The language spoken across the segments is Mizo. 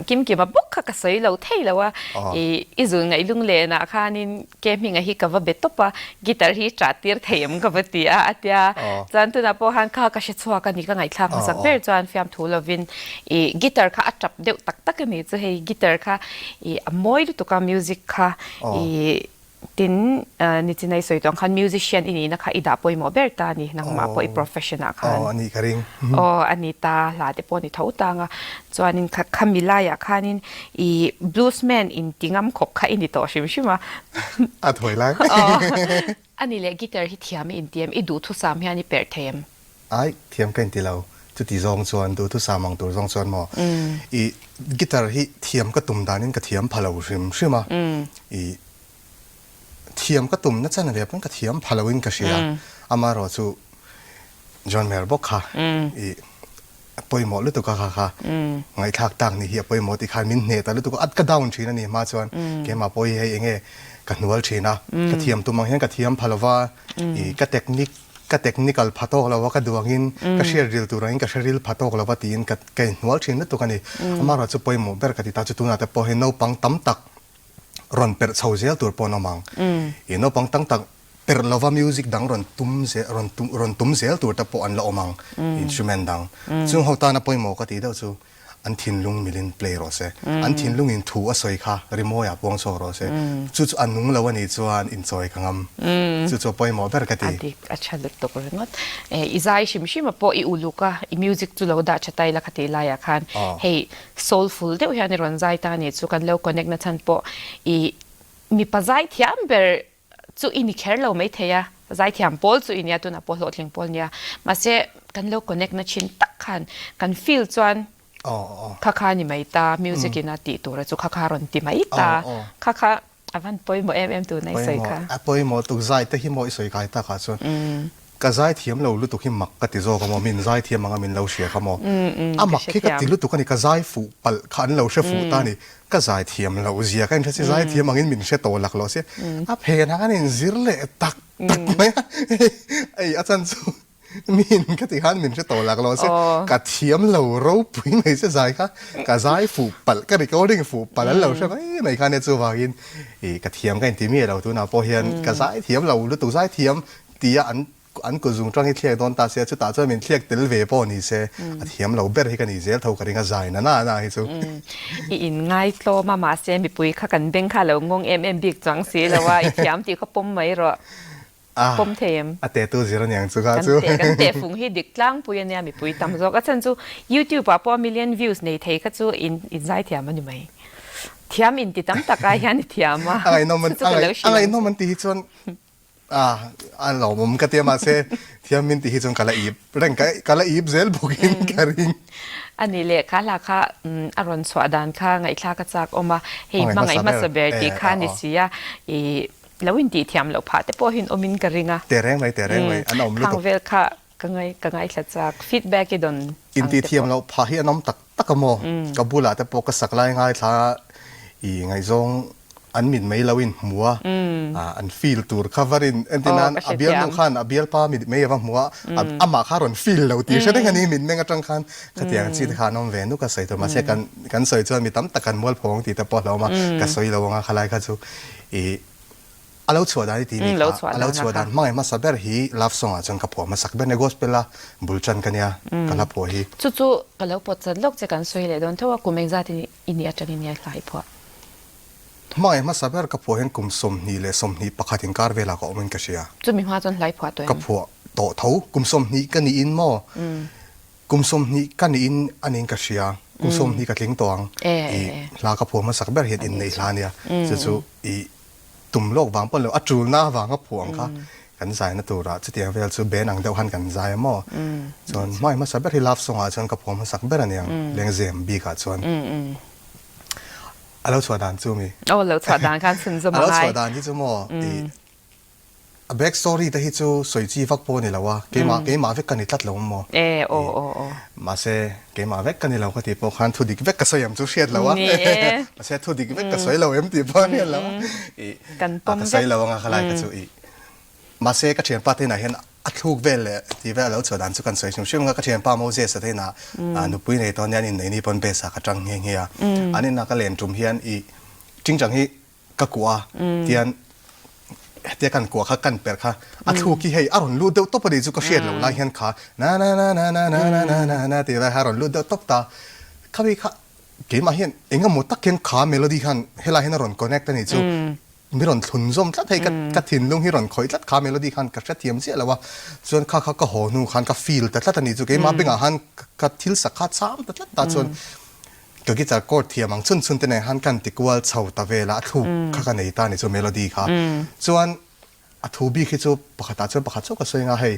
Kimkima bawk kha ka sawi lo thei lo a, i i zul ngaih lunglenah khanin ke hminga hi ka va be tawp a, guitar hi ṭah tir thei em ka va ti a, a tia. Chuan tunah pawh khan kha ka hre chhuak a ni, ka ngaihthlak hmasak ber chuan fiamthu lovin i guitar kha a ṭap deuh tak tak a ni chu hei guitar kha i a mawi lutuk a music kha i Tin, nichin a i sawi tawh ang khan musician i nihna kha i dah pawimawh ber ta a ni, nangmah pawh i profession ah khan. Aw, a nih ka ring. Aw, a ni ta, hla te pawh a ni tho tang a. Chuanin kha khami laiah khanin i bluesman inti ngam khawp kha i ni tawh hrim hrim a. A thawi lai. Aw, a ni leh guitar hi thiam i inti em? I duhthusam hian i perh thei em? Ai, thiam ka inti lo. Chuti zawng chuan, duhthusam ang tur zawng chuan maw? I guitar hi thiam ka tum danin ka thiam pha lo hrim hrim a. I thiam ka tum na chan ve pawn ka thiam pha loin ka hria. Amaherawh chu John Mayer bawk kha i pawimawh lutuk a kha kha ngaihthlak tak ni hi a pawimawh tih khan min hneh ta lutuk a, ka down thin a ni hma chuan keimah pawh hi hei enge ka hnual thin a, ka thiam tum ang hian ka thiam pha lova i ka technique ka technical pha tawk lo a ka duh angin ka hriat ril tur angin ka hre ril pha tawk lo a tiin ka ka inhnual thin lutuk a ni. Amaherawh chu pawimawh ber ka ti ta chu tunah te pawh hi naupang tam tak rawn perh chho zel tur pawh an awm ang. I naupang tam tak perh lova music dang rawn tum zel rawn tum rawn tum zel tur te pawh an la awm ang instrument dang. Chung ho tana pawimawh ka tih deuh chu an thinlung milin play rawh se. An thinlungin thu a sawi kha rimawi ah puang chhuak rawh se. Chu chu a nung lo a nih chuan inchawi ka ngam. Chu chu a pawimawh ber ka ti. A dik a tha lutuk ringawt. I zai hrim hrim a pawh i uluk a, i music chu lo dah tha ta ila kha tih laiah khan hei soulful deuh hian i rawn zai ta a nih chu kan lo connect na chhan pawh i mipa zai thiam ber chu i ni kher lo maithei a, zai thiam pawl chu i nia tunah pawh hlawhtling pawl nia mahse kan lo connect na thin tak khan kan feel chuan kha kha ni mai ta music in a tih tura chu kha kha rawn ti mai ta kha kha a van pawimawh em em tuna i sawi kha. A pawimawh tuk zai te hi maw i sawi kai takah chuan Ka zaithiam lo lutuk hi mak ka ti zawk a maw, min zaithiam anga min lo hria kha maw? A mak hi ka ti lutuk a ni, ka zai fuh palh kha an lo hre fuh ta a ni, ka zaithiam loh zia ka inhre si, zaithiam angin min hre tawh lak lo si, a phenah khan inzir leh tak tak mai a, hei a chan chu min ka ti khan min hre tawh lak lo si, ka thiam lo ropui mai se zai kha, ka zai fuh palh, ka recording fuh palh an lo hre mai mai kha nia chuvangin ka thiam ka inti miah lo tunah pawh hian ka zaithiam lo lutuk, zaithiam Tia an an kut zung tang hi thliak dawn ta sia, chutah chuan min thliak tel ve pawh ni se, a thiam lo ber hi ka ni zel tho ka ring a zai na na na hi chu. I in ngaitlawm a, mahse mipui kha kan beng kha lo ngawng em em bik chuang si lo a, i thiam tih kha pawm mai rawh. Pawm thei em? A tehtu zir aniang chu kha chu. Kan teh kan teh fung hi dik tlangpui ania mipui tam zawk. A chhan chu YouTube ah pawh million views nei thei kha chu in in zaithiam a ni mai. Thiam in ti tam tak ai hian i thiam a. A ngaihnawm an a ngaihnawm an tih hi chuan A, a lawmawm ka tia mahse thiam min tih hi chuan ka la ip reng ka ka la ip zel bawkin ka ring. A nih leh kha hla kha a rawn chhuah dan kha ngaihthlak a chak awm a, hei hmangaih hmasa ber tih kha a ni si a, i lo intih thiam loh phah te pawh hian awmin ka ring a. Teh reng mai, teh reng mai, an awm lutuk. Khang vel kha ka ngai ka ngaithla chak, feedback i dawn ang te pawh. Intih thiam loh phah hi an awm tak tak a maw? Ka bulah te pawh ka sak lai ngaithla i ngaihzawng an mit mai lo in hmu a, an feel tur kha va rin entir nan a bialnu khan a bialpa mit mai a va hmu a, amah kha a rawn feel lo tih hre reng a ni mit meng atang khan khatiang chi te kha an awm ve nuk a sawi tur mahse kan kan sawi chuan mi tam tak kan mualpho ang tih te pawh a hlauhawm a, ka sawi lo ang a khalai kha chu ih a lo chhuah dan i tih ni kha a lo chhuah dan hmangaih hmasa ber hi love song ah chuan ka phuah hmasak ber a ni gospel a bul tan ka nia ka hla phuah hi. Chu chu ka lo pawt chat lawk che kan sawi leh dawn tho a kum engzat in i nih atangin nge hla i phuah? Hmangaih hmasa ber ka phuah hian kum 21 inkar velah ka awmin ka hria. Chumi hma chuan hlai phuah tawh em? Ka phuah tawh tho. Kum 20 ka niin maw? Kum 20 ka niin a niin ka hria. Kum 20 ka tling tawh ang. I hla ka phuah hmasak ber hian inneih hla a nia. Chu chu i tum lawk vang pawh ni lo, a tulna avanga phuah ang kha kan zaina turah chutiang vel chu ben ang deuh khan kan zai a maw? Chuan hmangaih hmasa ber hi love song ah chuan ka phuah hmasak ber a niang lengzem bikah chuan. A lo chhuah dan chu mi? Aw, lo chhuah dan khan chhunzawm a ngai. A lo chhuah dan hi chu maw, i a back story te hi chu sawi chi vak pawh a ni lo a, keimah keimah vek ka ni tlat lo ang maw? E, aw, aw, aw. Mahse, keimah vek ka ni lo ka tih pawh khan thu dik vek ka sawi ang chu hriat lo a. Ni e. Mahse, thu dik vek ka sawi lo em tih pawh a hriat lo a. I, Kan pawm ka vek. sawi lo ang a khalai kha chu i. Mahse, ka thianpa te inah hian. A thluk vel leh tih vel a lo chhuah dan chu kan sawi hrim hrim ang a, ka thianpa Moses a te inah nupui nei tawh ania an inneih ni pawn base ah ka tang nghe nghe a, an inah ka len tum hian ih tingtang hi ka kuah a tian hetia kan kuah kha kan perh kha a thluk hi hei a rawn lut deuh tawp a nih chu ka hriat loh lai hian kha na na na na na na na na na na tih lai kha a rawn lut deuh tawp ta, khami kha keimah hian eng emaw tak hian kha melody khan helai hian a rawn connect a nih chu. Mi rawn thlun zawm tlat hei ka thinlung hi rawn khawih tlat kha melody khan ka hrethiam chiah lo a, chuan kha kha ka haw hnu khan ka feel ta tlat a ni chu keimah bengah khan ka thil sak kha cham ta tlat ta chuan ka guitar chord thiam ang chhun chhun te nen khan kan ti kual chho ta vel a, a thluk kha ka nei ta a ni chu melody kha chuan a thu bik hi chu pakhatah chuan pakhat chauh ka sawi anga hei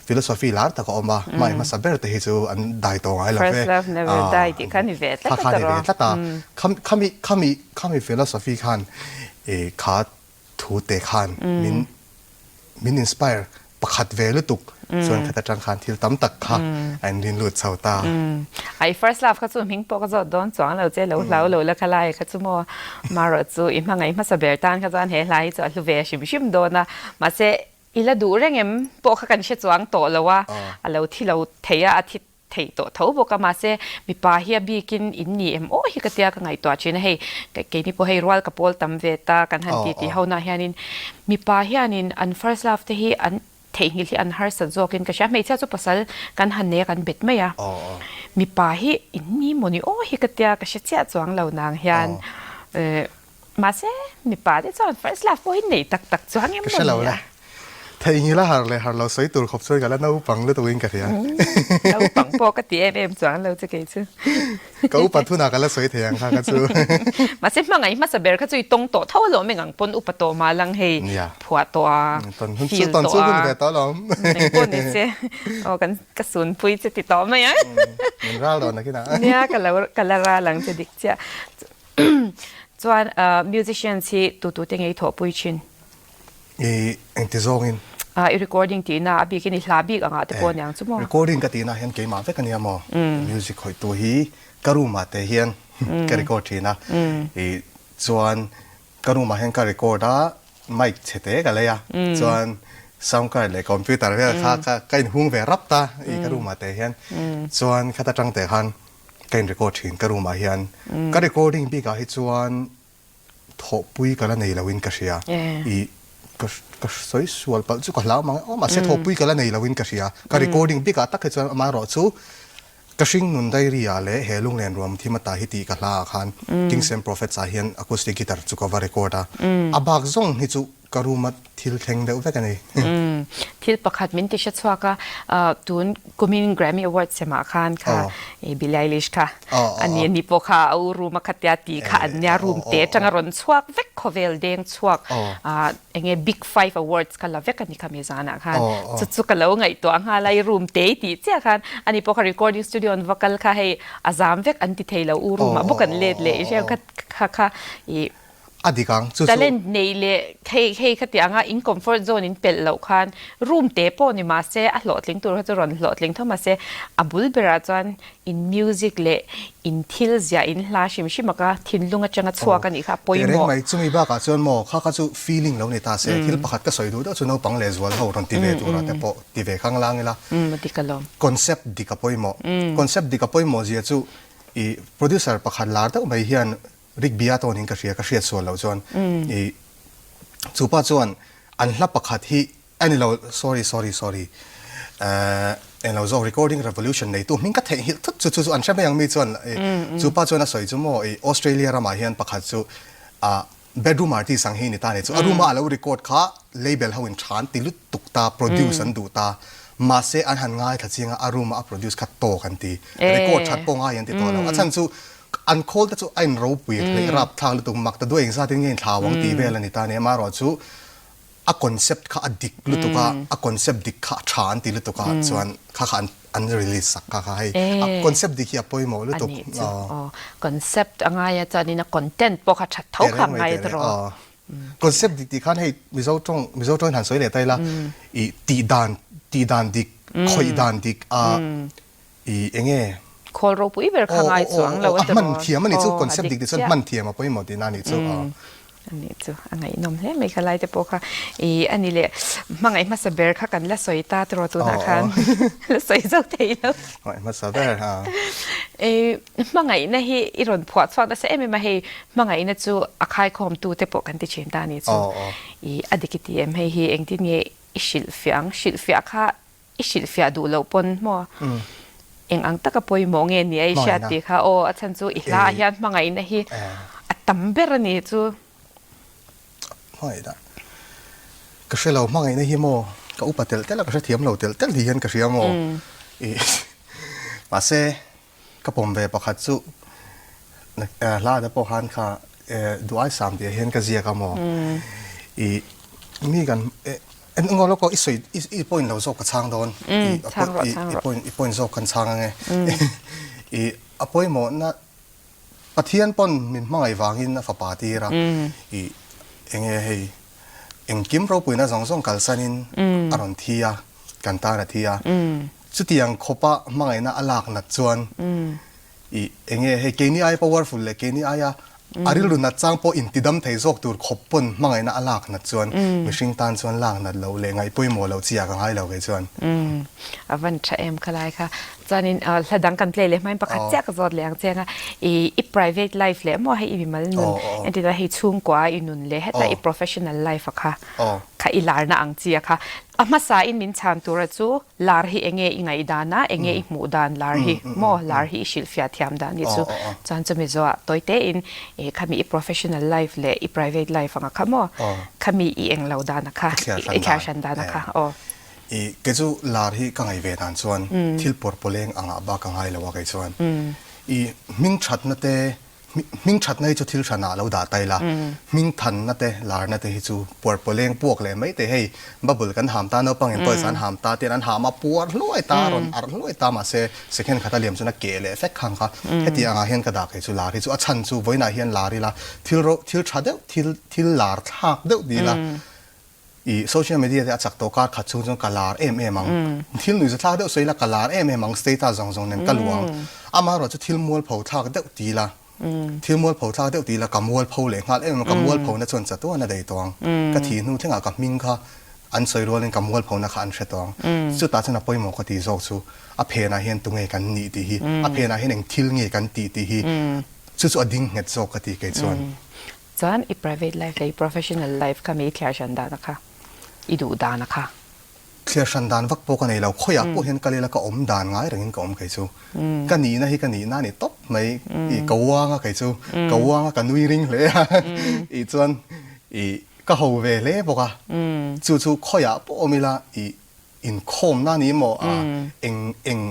philosophy lar tak a awm a, hmai hmasa ber te hi chu an dai tawh ngai lo ve. First love never die tih kha ni ve tlat a tawrh a. Kha kha ni ve tlat a. Khami khami khami philosophy khan kha thu te khan min min inspire pakhat ve lutuk chuan khat atang khan thil tam tak kha a inrin lut chho ta. Ai first love kha chu hming pawh ka zawt dawn chuang lo che lo hlau lo la kha lai kha chu maw marawh chu i hmangaih hmasa ber tan kha chuan he hla hi chu a hlu ve hrim hrim dawn a mahse I la duh reng em pawh kha kan hre chuang tawh lo a, a lo thi lo thei a, a thi theih tawh tho bawk a, mahse mipa hi a bikin in ni em aw hi ka tia ka ngaihtuah thin a, hei keini pawh hei rual ka pawl tam ve ta kan han ti tih ho nah hianin mipa hianin an first love te hi an theihnghilh hi an harsat zawkin ka hria, hmeichhia chu pasal kan han nei a kan bet mai a, mipa hi in ni maw ni aw hi ka tia ka hre chiah chuang lo nang hian. Mahse, mipa te chuan first love pawh hi nei tak tak chuang em maw ni a? Ka hre lo le. Theihnghilh a har leh har lo sawi tur khawp chuan ka la naupang lutuk in ka hria. Naupang pawh ka ti em em chuang lo che kei chu. Ka upa thunah ka la sawi thei ang kha ka chu. Mahse, hmangaih hmasa ber kha chu i tawng tawh tho alawm eng ang pawn upa tawh mah lang hei phuah tawh a, feel tawh a. Hun ve tawh alawm. Eng pawh ni che. Aw kan ka sunpui che ti tawh mai ang. Min ral dawn nakin ah. Nia ka lo ka la ral ang che dik chiah. Chuan musicians hi tu tu te nge i thawhpui thin? I engti zawngin? I recording tihna a bikin i hla bik angah te pawh aniang chu maw? Recording ka tihna hian keimah vek ania maw? Music khawihtu hi ka room ah te hian ka record thin a, i chuan ka room ah hian ka record a, mic chhe te ka lei a, chuan sound card leh computer vel kha ka inhung ve rap ta i ka room ah te hian, chuan khata tang te khan Ka in record thin ka room ah hian. Ka recording bik ah hi chuan thawhpui ka la nei lo in ka hria. I ka ka sawi sual palh chu ka hlau mang e aw mahse thawhpui ka la nei lo in ka hria. Ka recording bik ah tak hi chuan amaherawh chu ka hringnun diary ah leh he lunglen ruam thim ata hi tih ka hla ah khan Kings and Prophets ah hian acoustic guitar chu ka va record a. A bak zawng hi chu Ka room a thil thleng deuh vek a ni. Umm, thil pakhat min ti hre chhuak a, tun kumin Grammy Awards semah khan kha Billie Eilish kha a ni, ani pawh kha a u room a khatia tih kha an nia, room te atanga rawn chhuak vek khawvel deng chhuak eng nge Big Five Awards kha la vek a ni kha mi zanah khan, chu chu ka lo ngaihtuah nghal a, i room te i tih chiah khan ani pawh kha recording studio an va kal kha hei a zam vek an ti thei lo, u room ah bawk an let leh i hriat kha kha kha i A dik ang, chu chu. Talent neih leh hei hei khati anga in comfort zone in pelh loh khan room te pawh ni mahse a hlawhtling tur kha chu rawn hlawhtling tho mahse a bul berah chuan in music leh in thil ziah in hla hrim hrim aka thinlung atanga chhuak a nih kha a pawimawh. Tehreng mai, chumi bakah chuan maw kha kha chu feeling lo ni ta se, thil pakhat ka sawi duh deuh chu naupang leh zual ho rawn ti ve turah te pawh ti ve khang lang ila. Umm a dik alawm. Concept dik a pawimawh. Concept dik a pawimawh zia chu i producer pakhat lar deuh mai hian Rick Beato niin ka hria, ka hriat sual loh chuan i chu pa chuan an hla pakhat hi a ni lo, sorry sorry sorry eh englo zawk recording revolution neitu hming ka theihnghilh thut chu chu chu an hre mai ang mi chuan i chu pa chuan a sawi chu maw i Australia ramah hian pakhat chu ah bedroom artist ang hi ni ta ni chu a room a alo record kha label ho in tha an ti lutuk ta produce an duh ta mahse an han ngaithla chiang a a room a a produce kha tawk an ti record that pawh ngai an ti tawh lo a chhan chu An khawl te chu a in ropui hleih rap thlak lutuk mak ta duai engzat in nge in thlau ang tih vel a ni ta nia amaherawh chu a concept kha a dik lutuk a a concept dik kha a tha an ti lutuk a chuan kha kha an release sak kha kha hei a concept dik hi a pawimawh lutuk a nih chu aw concept a ngai a chuanin a content pawh kha that tho kha a ngai a tawh concept dik tih khan hei Mizo tawng Mizo tawngin han sawi leh ta ila i tih dan tih dan dik khawih dan dik a I enge? Khawl ropui ber kha ngai chuang lo a ti rawn. A hman thiam a nih chu, concept dik tih chuan hman thiam a pawimawh tihna a nih chu. Anih chu a ngaihnawm hle mai kha lai te pawh kha ih a ni leh hmangaih hmasa ber kha kan la sawi ta tiraw tunah khan la sawi zo thei lo. Hmangaih hmasa ber ha. Ih hmangaihna hi i rawn phuah chhuak nasa em em a hei hmangaihna chu a khaikhawm tu te pawh kan ti thin ta a nih chu. Ih a dik i ti em hei hi engtin nge i hrilhfiah ang hrilhfiah kha I hrilhfiah duh loh pawn maw eng ang taka pawimawh nge ni a i hriat tih kha aw a chhan chu i hla ah hian hmangaihna hi a tam ber a ni chu. Hmangaihna ka hre lo hmangaihna hi maw ka upa telh telh a ka hrethiam lo telh telh ni hian ka hria maw i mahse Ka pawm ve pakhat chu hla te pawh khan kha duh aisam tih ah hian ka ziak a maw? I mi kan en ngaw lawk aw i sawi i point lo zawk ka chhang dawn i point i point zawk kan chhang ange i a pawimawhna Pathian pawn min hmangaih vangin a fapa tir a i enge hei engkim ropuina zawng zawng kalsanin a rawn thi a kan tan a thi a. Chutiang khawpa hmangaihna a lak nat chuan i enge hei keini aia powerful leh keini aia a rilru nat chang pawh intidam thei zawk tur khawp pawn hmangaihna a lak nat chuan mihring tan chuan lak nat loh leh ngaih pawimawh loh chi ah ka ngai lo kei chuan. A van tha em khalai kha. Chuanin hla dang kan play leh hmain pakhat chiah ka zawt leh ang che anga i i private life leh maw hei i mimal nun entirna hei chhungkua i nun leh heta i professional life a kha kha i larna ang chi a kha A hmasa in min chhan tura chu lar hi enge i ngaih dan a, enge i hmuh dan lar hi maw, lar hi i hrilhfiah thiam dan hi chu chuan chumi zawhah tawi te in eh khami i professional life leh i private life anga kha maw, khami i englo dan a kha, i thliar hran dan a kha aw. I kei chu lar hi ka ngaih ve dan chuan thil pawrpawleng angah bak ka ngai lo a kei chuan i hming thatna te Hming thatna hi chu thil hranah lo dah ta ila, hming thanna te, larna te hi chu puar pawleng puak leh mai te hei bubble kan ham ta, naupangin toys an ham ta tian an ham a puar hluai ta, rawn arh hluai ta mahse second khata liam chuan a keh leh fek khang kha heti angah hian ka dah kei chu lar hi chu a chhan chu vawiinah hian lar ila thil ro thil tha deuh thil thil lar thlak deuh ti ila I social media te a chak tawh kar khat chhung chuan ka lar em em ang. Thil nuihza thlak deuh sawi ila ka lar em em ang status zawng zawng nen ka luh ang. Amaherawh chu thil mualpho thlak deuh ti ila, thil mualpho thlak deuh ti ila ka mualpho leh nghal em em a, ka mualpho na chuan chatuan a dei tawh ang. Ka thih hnu thlengah ka hming kha an sawi rualin ka mualpho na kha an hre tawh ang. Chutah chuan a pawimawh ka tih zawk chu a phenah hian tunge kan nih tih hi, a phenah hian eng thil nge kan tih tih hi chu chu a ding nghet zawk ka ti kei chuan. Chuan i private life leh i professional life kha mi i thliar hran dan a kha, i duh dan a kha. Thliar hran dan vak pawh ka nei lo, khawiah pawh hian kal ila ka awm dan ngai rengin ka awm kei chu. Ka nihna hi ka nihna a ni tawp mai, i ka uang a kei chu, ka uang a ka nui ring hle a, i chuan i ka ho ve hle bawk a, chu chu khawiah pawh awm ila i Inkhawmna ni maw a eng eng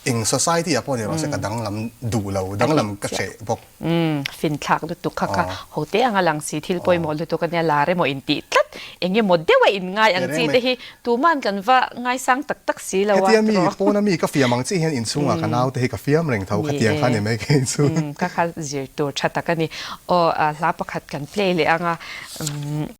eng society ah pawh ni rawh se ka danglam duh lo, danglam ka hreh bawk. Umm finthlak lutuk kha kha ho te anga lang si thil pawimawh lutuk ania lar emaw intih tlat eng emaw deuh a inngai ang chi te hi tuman kan va ngaisang tak tak si lo a Hetia mi pawna mi ka fiam ang chi hian inchhungah ka naute hi ka fiam reng tho khatiang kha ni mai kei chu. Umm ka kha zir tur tha tak a ni. Aw hla pakhat kan play leh anga umm.